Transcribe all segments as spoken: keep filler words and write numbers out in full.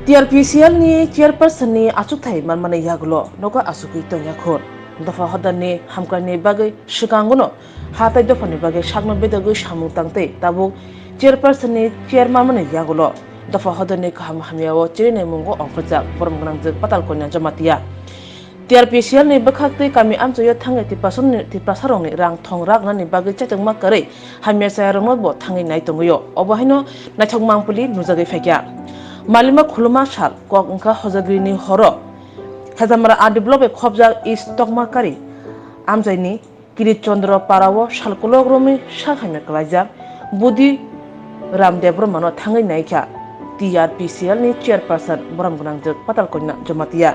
T R P C L ni chairperson ni achukthai manmani yagulo nogo achugwi tongya khun. Dopha hodani hamkrai ni bagwi swkango no ha tai dopha ni bagwi sakno bedagwi samung tangtwi tabuk chairperson ni chair manmani yagulo dopha hodani kaham hamya o chiri nai mungo ongkhorjak borom gwnangjwk Patal Konya Jamatia. T R P C L ni bwkhak tei kami amchaio thangwi Tiprasarokni, Tiprasarokni rang thong rak nani bagwi chaitokma kwrwi hamya chayarokno bo thangwi nai tongwio. Obo haino naithok mangpili nujagwi phaikha. Malima khuluma sal kok wngkha hojagrini horo. Khajamara R D block bai khopjak East Tokmakari amchaini Kirit Chandra Parao salkolok romwi sak hamya kwlaijak Budi Ram Debbarmano thangwi naikha T R P C L ni chairperson borom gwnangjwk Patal Konya Jamatia.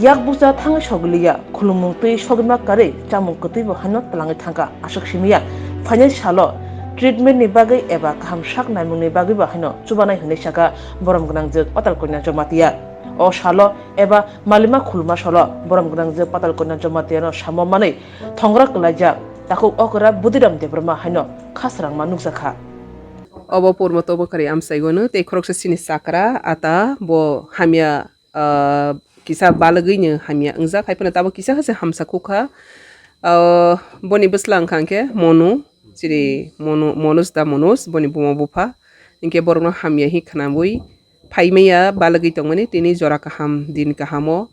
Yak bucha thangwi sogwliya khulumung twi sogwima karwi chamung kwtwi bo haino twlangwi thangkha aswk simiya phainai salo treatment ni bagwi eba kaham sak naimung ni bagwi bo haino chubanai hwnwi sakha borom gwnangjwk Patal Konya Jamatia. O salo eba malima khuluma salo borom gwnangjwk Patal Konya Jamatia no samo manwi thongra kwlaijak takhuk okra Budiram Debbarma haino khasrangma nukjakha. Obo purbo tobo kwrwi amchaigono tei khoroksa chini chakra ata bo hamya, ah, kisa balwgwino hamya wngjak, hai phano tabuk kisa khe se hamsa kukha. Ah, boni bwsla wngkha hwnkhe Monu, chini Monu, Monuj da Monuj, boni buma bupha. Hinkhe borokno hamya hi khwnabwi phaimaya balwgwi tongmani tini jora kaham din kahamo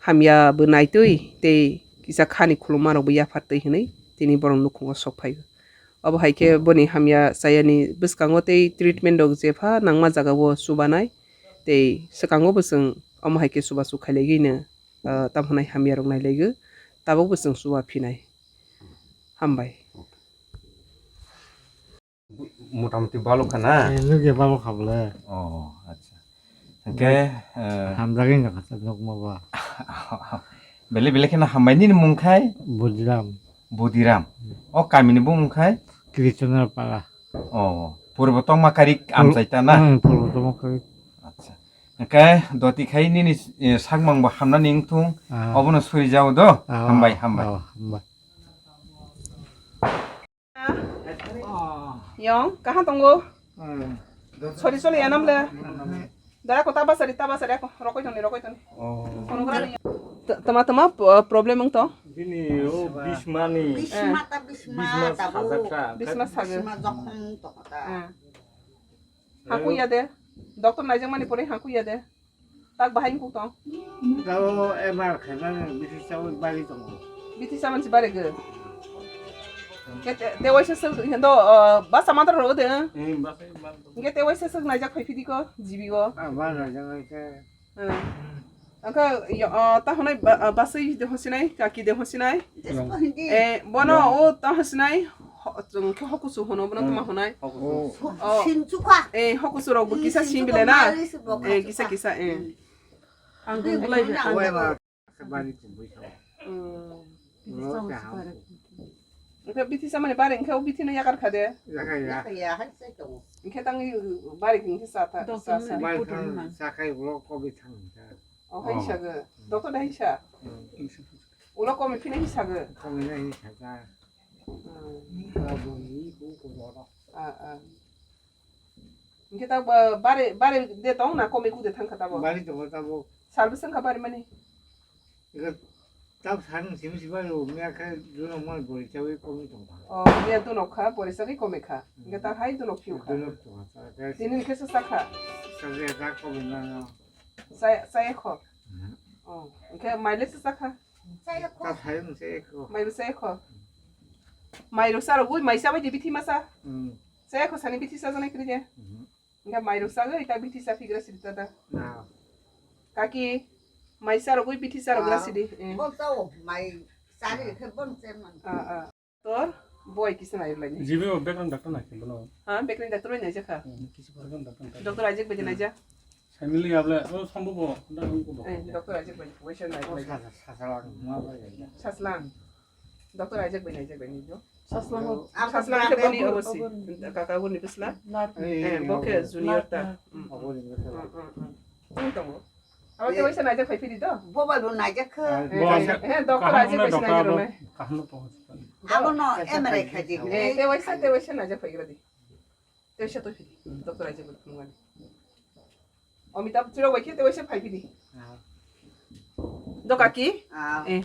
hamya bo naitwi tei kisa khani khulummarokbo yaphartwi hwnwi tini borok nukhungo sok phaio. Obo hai khe boni hamya chayani bwskango tei treatment rok jepha nangma jagao chubanai tei swkango bo chwng omo hai khe chubachu khailaigwino, ah, tamo hwnai hamyarok nailaigw tabukbo chwng chuba phinai. Hambai. Motamuti balok kha na? Eh, nugya balok kha bole. Oh, acha. Hwnkhe, eh, hamjagwi nokha nukma ba. Bele bele kheno hambai nini mung khai? Budiram. Budiram. O kamini bumung khai? Krishna Para. Oh, purbo tongma karik amchai ta na? Hmm, purbo tongma karik. Acha. Hwnkhe doti khai nini, eh, sakmang bo hamnani wngthung. Ah. Obono suri jao do. Ah, hambai, hambai. Ah, hambai. Yong, kaha tongo? Sori soli anam le. Dara ko taba sari, taba sari ako, rokoi toni, rokoi toni. Oh. Kono grani. T-, tama, tama, p-, problem wng tong? Bini o bismani. Bisma ta bisma, bisma tabu. Sajak ta. Bisma saga. Bisma jokhom tong ta. Eh. Haku ya de. Doctor naijak mani pore haku ya de. Tak bahai kuk tong. Tabo M R khaimani bithi sawi bari tongo. Bithi saman si bari ge. Ke te, te waisa suk, hendo, uh, basa mantra ro de. Hmm, basa mantra. Ke te waisa suk naijak phai phidi ko, jibi go. Ah, ba naijak ai ke. Hmm. Angka, yo, uh, ta honai ba, uh, basai de hosinai, kaki de hosinai. Eh, bono o ta hosinai, ho-, chwng khe hokusu hono, bono tuma honai. Oh. Oh. Sinchukha. Eh, hokusu rok bo kisa simbile na. Eh, kisa kisa, eh. Ang tong bulai be. Bari kubui kha. Hmm. Lo kaham. Engke bithi samani bari engke o bithi no yakar kha de. Yakar ya. Yakar ya, hai sai tongo. Engke tang bari engke sa ta, sa, sa. Bari thang, sa khai ulo kobi thang ta. Oh, hai sa ge. Doctor dai sa. Hmm. Ulo komi phine hi sa ge. Komi na hi sa ta. Hmm. Ulo bo ni ku ku ro ro. Ah, ah. Engke ta ba-, bari, bari de tong na komi ku de thang kha ta bo. Bari tongo ta bo. Sal bwswng kha bari mani. Ego tab san sim si ba ro, miya khe duno mon bori chawi komi tong kha. Oh, miya duno kha, bori chawi komi kha. Engke ta hai duno phiu kha. Duno tong kha, ta khe. Tini khe sa kha. Sa khe ta komi na no. Sa, sa ekho. Hmm. Oh, engke mai le sa kha. Sa ekho. Ta sai mo sa ekho. Mai sa ekho. Mai ro sa ro gui, mai sa bai di bithi masa. Hmm. Sa ekho sani bithi sa jana kri de. Hmm. Engka mai rok sagwi ta bithi sa phigra sidi ta ta. Na. Kaki, mai sa rogwi bithi sa rogra sidi. Eh. Bo tao mai sari khe bon se man. Ah, ah. Tor, boy kisa nai lai. Jibe bo bekran doctor nai khe bono. Ha, bekran doctor nai jakha. Hmm, kisa bekran doctor nai. Doctor ajak bedi nai ja. Family able, oh, sambo bo, da ko bo. Eh, doctor ajak bedi, wesen nai lai. Saslang. Doctor ajak bedi, ajak bedi jo. Saslang. Saslang ke boni obosi. Kaka boni bisla. Eh, bo ke junior ta. Tong tongo. Abo te waisa naijak phai phidi to? Bo bai bo naijak kha. Eh, doctor ajak waisa naijak rome. Abo no M R I khaji. Eh, te waisa, te waisa naijak phai gradi. Te waisa to phidi. Doctor ajak phai phungani. Amitabh chirok bai khe te waisa phai phidi. Do kaki? Eh,